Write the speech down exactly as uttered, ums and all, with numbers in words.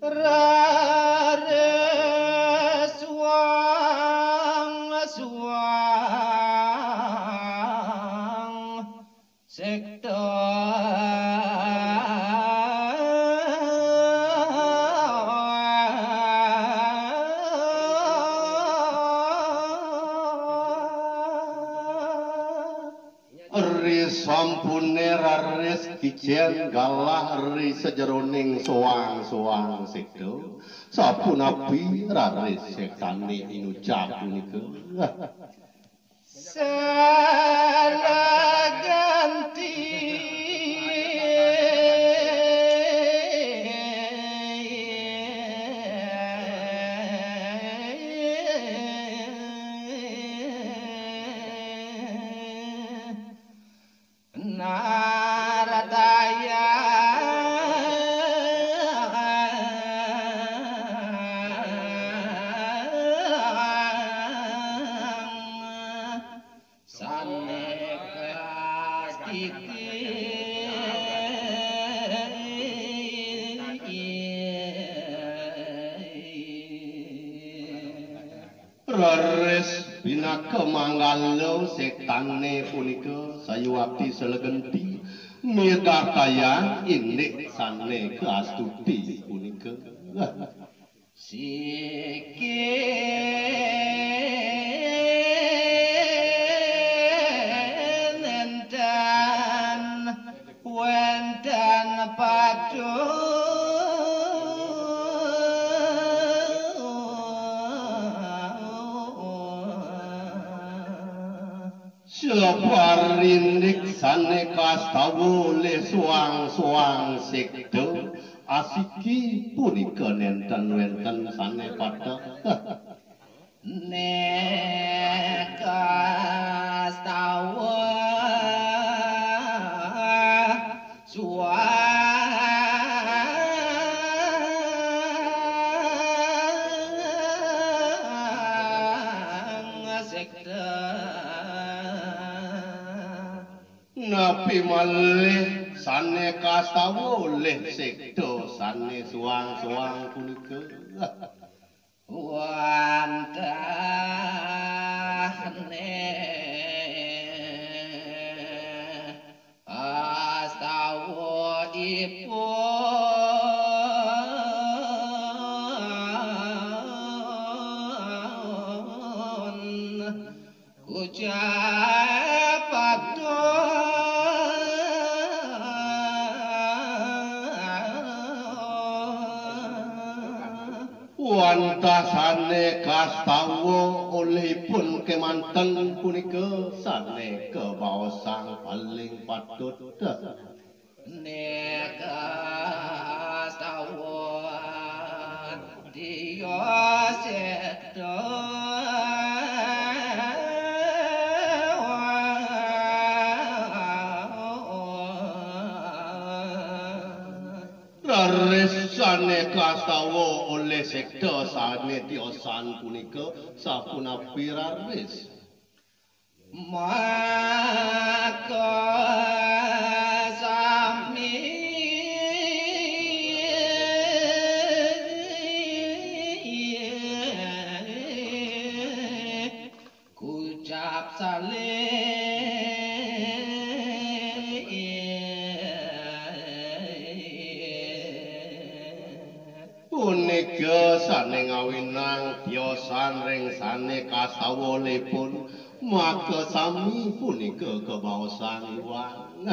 Raris suang, suang, sekta. Ri sampune raris kicen galah ri sajeroning soang-soang sekta, sapunapi raris sektane inucap punika. Salah ganti. Naradaya. Sane kastiti. Raris pinaka manggala sektane punika sayuwakti salah ganti midartayang indik sane kaastuti punika. Siki nenten wenten patuh. Saparindik sane kastawa olih soang-soang sekta, asiki punika nenten wenten sane pateh. Nekastawa suang sekta. Napi malih sane kastawa olih sekta sane suang-suang punika? Wantah ne astawa ipun. Kucap patut. Wantah sane kastawa olihipun kemanten punika sane kabaosang paling patut. Nekastawa tios sedo. Raris sane kastawa olih sekta sane tiosan punika sapunapi raris? Maka sami kucap salih. Punika sane ngawinang tiosan ring sane kastawa olihipun, maka sami punika kabaosang iwang.